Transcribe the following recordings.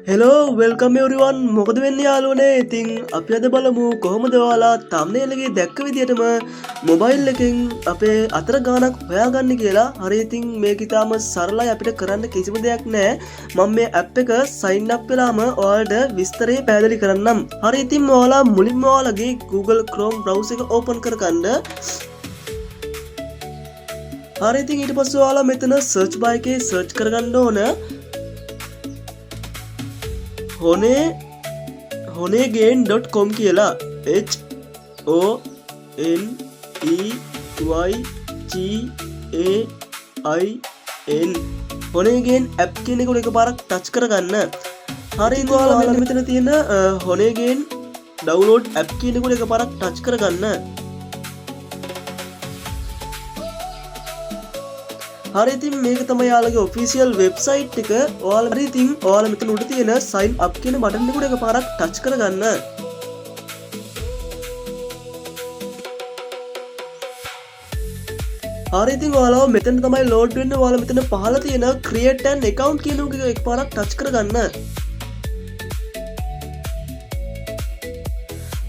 Hello, welcome everyone. මොකද වෙන්නේ යාළුවනේ? ඉතින් අපි අද බලමු කොහොමද ඔයාලා තම්නේල් එකේ දැක්ක විදියටම මොබයිල් එකෙන් අපේ අතර ගාණක් හොයාගන්නේ කියලා. හරි, ඉතින් මේක ඉතාම සරලයි, අපිට කරන්න කිසිම දෙයක් නෑ. මම මේ ඇප් එක සයින් අප් වෙලාම ඔයාලට විස්තරේ පැහැදිලි කරන්නම්. හරි, ඉතින් ඔයාලා මුලින්ම ඔයාලගේ Google Chrome browser එක ඕපන් කරගන්න. හරි, ඉතින් ඊට පස්සේ ඔයාලා මෙතන සර්ච් බාර් එකේ සර්ච් කරගන්න ඕන honeygain.com කියලා. H O N E Y G A I N, හොනේගේන් ඇප් කියන එක උඩ එකපාරක් ටච් කරගන්න. හරි, ඉතින් ඔයාලා මෙන්න මෙතන තියෙන හොනේගේන් ඩවුන්ලෝඩ් ඇප් කියන එක උඩ එකපාරක් ටච් කරගන්න. හරි, ඉතින් මේක තමයි යාළුවගේ ඔෆිසියල් වෙබ්සයිට් එක. ඔයාලා හරි, ඉතින් ඔයාලා මෙතන උඩ තියෙන සයින් අප් කියන බටන් එක උඩ එකපාරක් ටච් කරගන්න. හරි, ඉතින් ඔයාලව මෙතන තමයි ලෝඩ් වෙන්නේ. ඔයාලා මෙතන පහළ තියෙන create an account කියන එක එකපාරක් ටච් කරගන්න.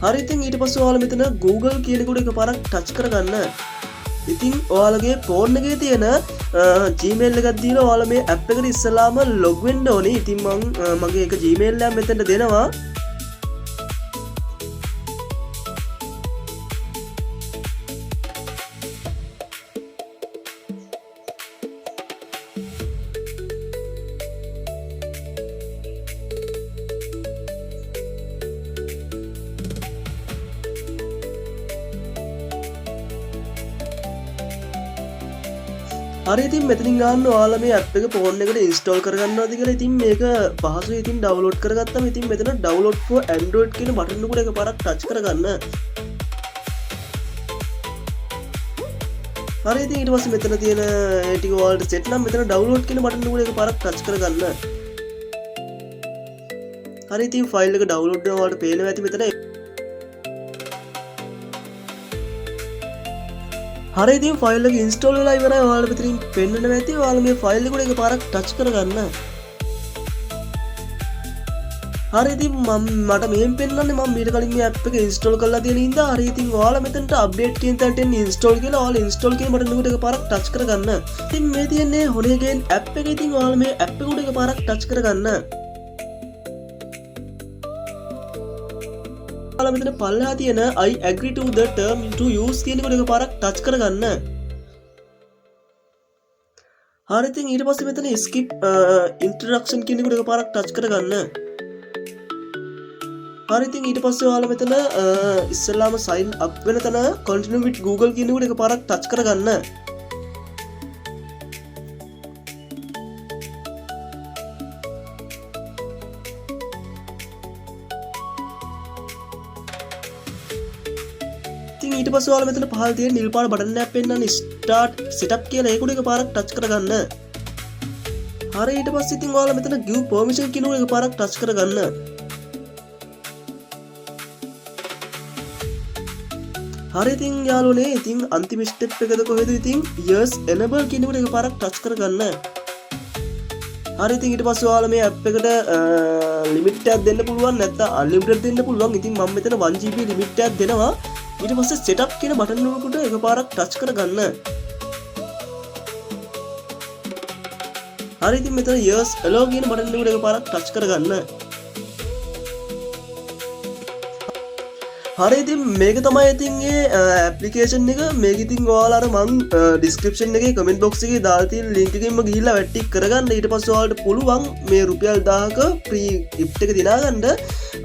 හරි, ඉතින් ඊට පස්සේ ඔයාලා මෙතන Google කියන එක උඩ එකපාරක් ටච් කරගන්න. ඉතින් ඔයාලගේ ෆෝන් එකේ තියෙන Gmail එකක් දීලා ඔයාලා මේ ඇප් එකට ඉස්සලාම ලොග් වෙන්න ඕනේ. ඉතින් මං මගේ එක Gmail එකක් මෙතනට දෙනවා. හරි, ඉතින් මෙතනින් ගන්න ඔයාලා මේ ඇප් එක ෆෝන් එකට ඉන්ස්ටෝල් කරගන්නවද කියලා. ඉතින් මේක පහසුයි, ඉතින් ඩවුන්ලෝඩ් කරගත්තම ඉතින් මෙතන ඩවුන්ලෝඩ් ෆෝ Android කියන බටන් එක උඩ එකපාරක් ටච් කරගන්න. හරි, ඉතින් ඊට පස්සේ මෙතන තියෙන ඒ ටික ඔයාලට සෙට් නම් මෙතන ඩවුන්ලෝඩ් කියන බටන් එක උඩ එකපාරක් ටච් කරගන්න. හරි, ඉතින් ෆයිල් එක ඩවුන්ලෝඩ් වෙනවා ඔයාලට පේනවා ඇති මෙතන. හරි, ඉතින් ෆයිල් එක ඉන්ස්ටෝල් වෙලා ඉවරයි. ඔයාලට මෙතනින් පෙන්වනවා ඇති. ඔයාලා මේ ෆයිල් එක උඩ එකපාරක් ටච් කරගන්න. හරි, ඉතින් මට මෙහෙම පෙන්වන්නේ මම මීට කලින් මේ ඇප් එක ඉන්ස්ටෝල් කරලා තියෙන හින්දා. හරි, ඉතින් ඔයාලා මෙතනට අප්ඩේට් කියන තැනට එන්න ඉන්ස්ටෝල් කියලා ඔයාලා ඉන්ස්ටෝල් කියන බටන් එකට එකපාරක් ටච් කරගන්න. ඉතින් මේ තියෙන්නේ හොනේගේන් ඇප් එක. ඉතින් ඔයාලා මේ ඇප් එක උඩ එකපාරක් ටච් කරගන්න. ඔයාලා මෙතන පල්ලෙහා තියෙන I agree to the term to use කියන එක එකපාරක් ටච් කරගන්න. හරි, ඉතින් ඊට පස්සේ මෙතන skip introduction කියන එකට එකපාරක් ටච් කරගන්න. හරි, ඉතින් ඊට පස්සේ ඔයාලා මෙතන ඉස්සෙල්ලාම sign up වෙන තැන continue with Google කියන එකට එකපාරක් ටච් කරගන්න. ඉතින් ඊට පස්සේ ඔයාලා මෙතන පහළ තියෙන නිල් පාට බටන් එකක් පෙන්නන්නේ ස්ටාර්ට් සෙටප් කියලා, ඒක උඩ එකපාරක් ටච් කරගන්න. හරි, ඊට පස්සේ ඉතින් ඔයාලා මෙතන give permission කියන එක එකපාරක් ටච් කරගන්න. හරි, ඉතින් යාළුවනේ, ඉතින් අන්තිම ස්ටෙප් එකද කොහෙද, ඉතින් yes enable කියන එකට එකපාරක් ටච් කරගන්න. හරි, ඉතින් ඊට පස්සේ ඔයාලා මේ ඇප් එකට ලිමිට් එකක් දෙන්න පුළුවන්, නැත්නම් අන්ලිමිටඩ් දෙන්න පුළුවන්. ඉතින් මම මෙතන 1 GB limit එකක් දෙනවා. ඊට පස්සේ සෙටප් කියන බටන් එකට එකපාරක් ටච් කරගන්න. හරි, ඉතින් මෙතන yes allow කියන බටන් එකට එකපාරක් ටච් කරගන්න. හරි, ඉතින් මේක තමයි ඉතින් ඒ ඇප්ලිකේෂන් එක. මේක ඉතින් ඔයාලා අර මං ඩිස්ක්‍රිප්ෂන් එකේ කමෙන්ට් බොක්ස් එකේ දාලා තියෙන ලින්ක් එකෙන්ම ගිහිල්ලා වැඩ ටික කරගන්න. ඊට පස්සේ ඔයාලට පුළුවන් මේ රුපියල් 1000ක ෆ්‍රී ගිෆ්ට් එක දිනාගන්න.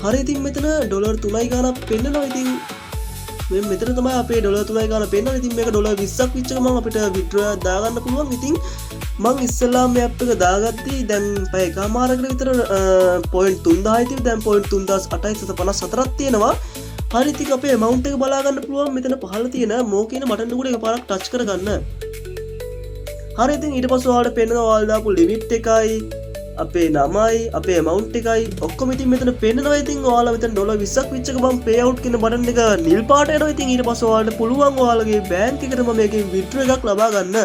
හරි, ඉතින් මෙතන ඩොලර් 3යි ගාණක් පෙන්නනවා. ඉතින් මේ මෙතන තමයි අපේ ඩොලර් 3යි ගාණ පෙන්නන්නේ. ඉතින් මේක ඩොලර් 20ක් වෙච්ච ගමන් අපිට විත්ඩ්‍රෝ එකක් දාගන්න පුළුවන්. ඉතින් මං ඉස්සෙල්ලාම මේ ඇප් එක දාගද්දී දැන් පැය එකමාරකට විතර පොයින්ට් 3000යි තිබ්බේ. දැන් පොයින්ට් 3854ක් තියෙනවා. හරි, ඉතින් අපේ ඇමවුන්ට් එක බලා ගන්න පුළුවන් මෙතන පහළ තියෙන මෝ කියන බටන් එක උඩ එකපාරක් ටච් කරගන්න. හරි, ඉතින් ඊට පස්සේ ඔයාලට පෙන්නනවා ඔයාලා දාපු ලිමිට් එකයි අපේ නමයි අපේ ඇමවුන්ට් එකයි ඔක්කොම ඉතින් මෙතන පෙන්නනවා. ඉතින් ඔයාලා මෙතන ඩොලර් 20ක් වෙච්ච ගමන් පේ අවුට් කියන බටන් එක නිල් පාට එනවා. ඉතින් ඊට පස්සේ ඔයාලට පුළුවන් ඔයාලගේ බැංක් එකටම මේකෙන් විත්ඩ්‍රෝ එකක් ලබා ගන්න.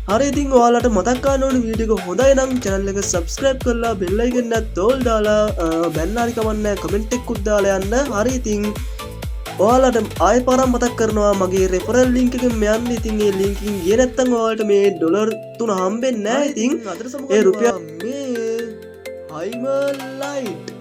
හරි, ඉතින් ඔයාලට මතක් කරන්න ඕනේ, වීඩියෝ එක හොඳයි නම් channel එක subscribe කරලා බෙල් අයිකන් එකත් ඕල් දාලා, බැලලා හරි කමක් නෑ, කමෙන්ට් එකකුත් දාලා යන්න. හරි, ඉතින් ඔයාලට ආයෙ පාරක් මතක් කරනවා මගේ රෙෆරල් ලින්ක් එකෙන් යන්න. ඉතින් ඒ ලින්ක් එකෙන් ගියේ නැත්නම් ඔයාලට මේ ඩොලර් 3 හම්බෙන්නේ නෑ. ඉතින් ඒ රුපියල් මේ හයිමර් ලයිට්